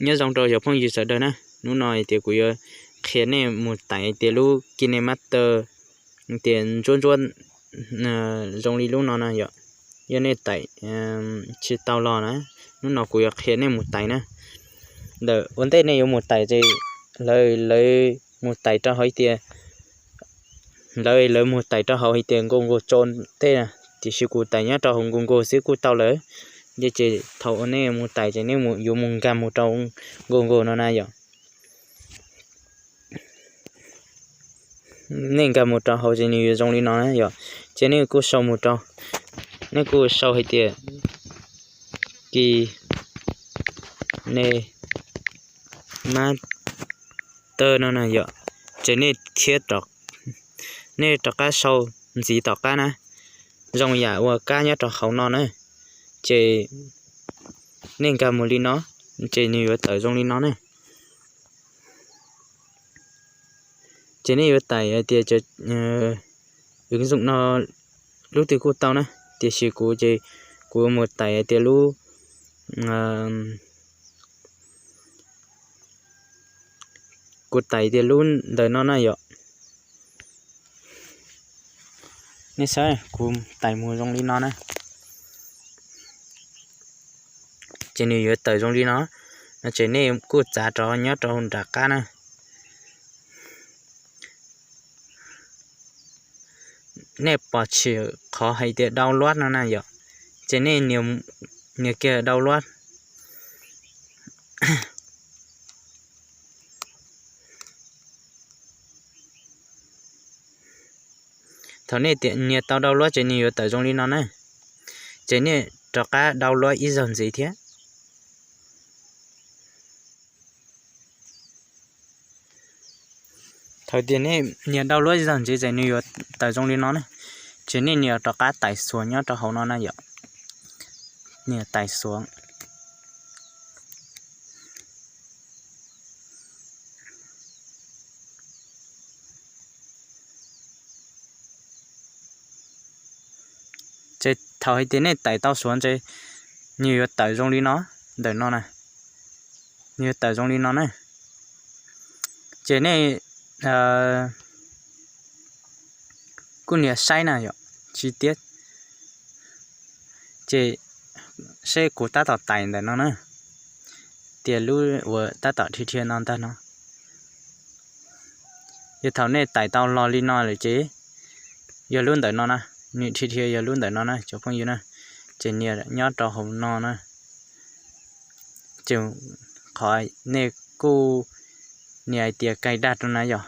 Nyob zoo rau cov phooj ywg sawv daws na, hnub no hais tias kuv yuav qhia nej mus tải tias lub KineMaster tias ntsuab ntsuab zoo li lub no na yom. Yog nej tải tsis tau los na, hnub no kuv yuav qhia nej mus tải na. Ntawm ua ntej nej yuav mus tải ces lawv, lawv mus tải rau hauv tias, lawv, lawv mus tải rau hauv hais tias Google Chrome tej, tiam sis kuv tải nyob rau hauv Google xwb kuj tau lawm. Ces thaum uas nej mus tải ces nej yuav mus nkag mus rau Google no na yom. Nej nkag mus rau hauv ces nws yuav zoo li no na yom. Ces nej kuj sau mus rau, nej kuj sau hais tias KineMaster no na yom. Ces nej khiav, nej rov qab sau ntxiv tom qab na, zoo yam uas kab nyob rau hauv no na. Ces nej nkag mus li no, ces nws yuav tawm zoo li no na. Ces nej yuav tải hais tias ứng dụng no lub twg kuj tau na, tiam sis kuv ces kuv mus tải hais tias lub, kuv tải tias lub ntawm no na yom. Nej saib kuv tải mus zoo li no na. Ces nws yuav tawm zoo li no, no ces nej kuj txav rov nyob rau nram qab na. Nej pom tshwm qhov hais tias download no na yom, ces nej nias kiag download. Thaum nej nias tau download ces nws yuav tawm zoo li no na. Ces nej rov qab download ib zaug ntxiv thiab. Thaum tias nej nias download ib zaug ntxiv ces nws yuav tawm zoo li no na. Ces nej nias rov qab tải xuống nyob rau hauv no na yom. Nias tải xuống. Ces thaum hais tias nej tải tau xuống ces nws yuav tawm zoo li no, ntawm no na, nws yuav tawm zoo li no na. Ces nej kuj nias saib na yom, chi tiết. Ces seb kuv tab tom tải ntawm no na, tias lub uas tab tom dhia dhia no ntag no. Yog thaum nej tải tau los li no lawm ces yog lub ntawm no na, nws dhia dhia yog lub ntawm no na cov phooj ywg na. Ces nias nyob rau hauv no na, ces qhov nej kuj nias hais tias cài đặt rau na yom.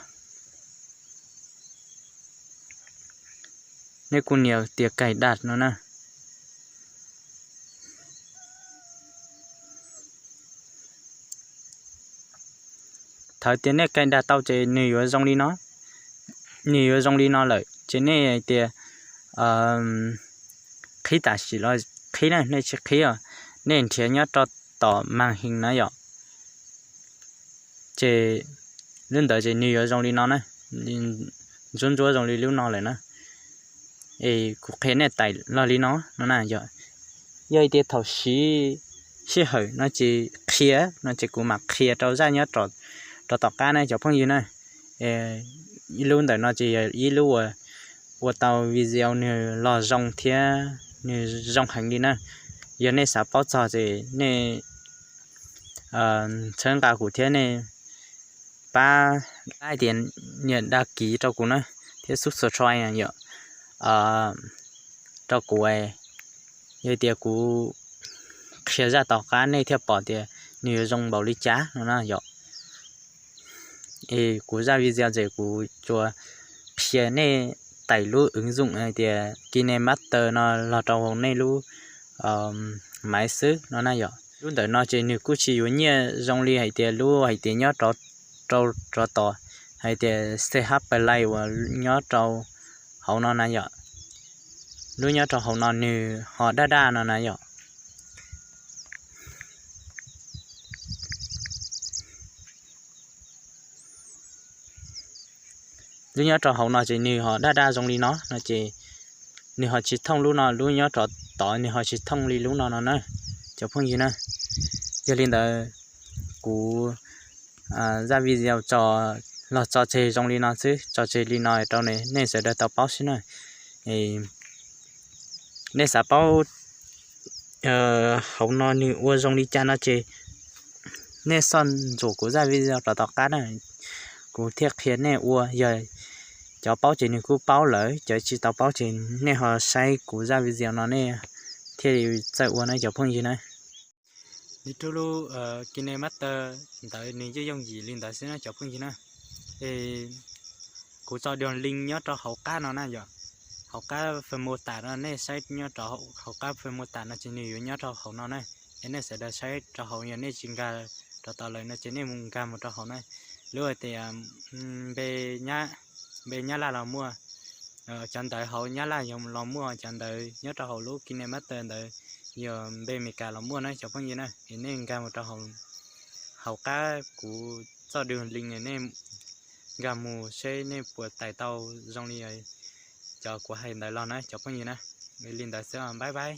Nej kuj nias tias cài đặt no na. Thaum tias nej cài đặt tau ces nws yuav zoo li no, nws yuav zoo li no lawm ces nej hais tias qhib tam sim los qhib na, nej tsis qhib os, nej nrhiav nyob rau tom màn hình na yom. Ces lub ntawd ces nws yuav zoo li no na, ntsuab ntsuab zoo li lub no lawm na. Es kuv qhia nej tải los li no no na yom. Yog hais tias thaum siv sij hawm no ces qhia no ces kuv mam qhia rau zaj nyob rov tom qab na cov phooj ywg na. Ib lub ntawm no ces yog ib lub uas ua tau video nws los zoo thiab nws zoo heev li na. Yog nej xav paub txog ces nej txhawb nqa kuv thiab nej pab hais tias nias đăng ký rau kuv na, thiab subscribe yom, rau kuv. Yog tias kuv qhia zaj tom qab nej thiaj pom tias nws yuav zoo npaum li cas no na yom. Es kuv zaj video ces kuv tsuas qhia nej tải lub ứng dụng hais tias KineMaster no los rau hauv nej lub máy xwb no na yom. Lub ntawm no ces nws kuj tsis yuav nyiaj zoo li hais tias lub hais tias nyob rau, rau, rov tom hais tias CH Play uas nyob rau hauv no na yom. Lub nyob rau hauv no nws ho daj daj no na yom. Lub nyob rau hauv no ces nws ho daj daj zoo li no no ces nws ho tsis thooj lub no, lub nyob rau tod nws ho tsis thooj li lub no no na cov phooj ywg na. Yog li ntawd kuv zaj video tso los tso tseg zoo li no xwb, tso tseg li no rau nej sawv daws tau paub xwb na. Nej xav paub hauv no nws ua zoo li cas no ces nej soj ntsuam kuv zaj video rov tom qab na, kuv thiaj qhia nej ua. Yog cov paub ces nws kuj paub lawm, cov tsis tau paub ces nej ho saib kuv zaj video no nej thiaj li txawj ua na cov phooj ywg na. Nws rub lub KineMaster ntawd nws yeej yooj yim li ntawd xwb na cov phooj ywg na. Es kuv tso dua link nyob rau hauv qab no na yom, hauv qab fem mos tas no nej saib nyob rau hauv qab fem mos tas no ces nws yuav nyob rau hauv no na. Es nej sawv daws saib rau hauv, yog nej tsis nkag rau tau lawm no ces nej mus nkag mus rau hauv na. Lub hais tias npe, npe Nyab Laj los muaj, cov ntawv hauv Nyab Laj yog los muaj, cov ntawv nyob rau hauv lub KineMaster ntawd yog npe Amelikas los muaj na cov phooj ywg na. Es nej nkag mus rau hauv, hauv qab kuv txoj dua link, nej nkag mus seb nej puas tais tau zoo li cov kuv hais ntawd los na cov phooj ywg na. Li ntawd xwb, bye bye.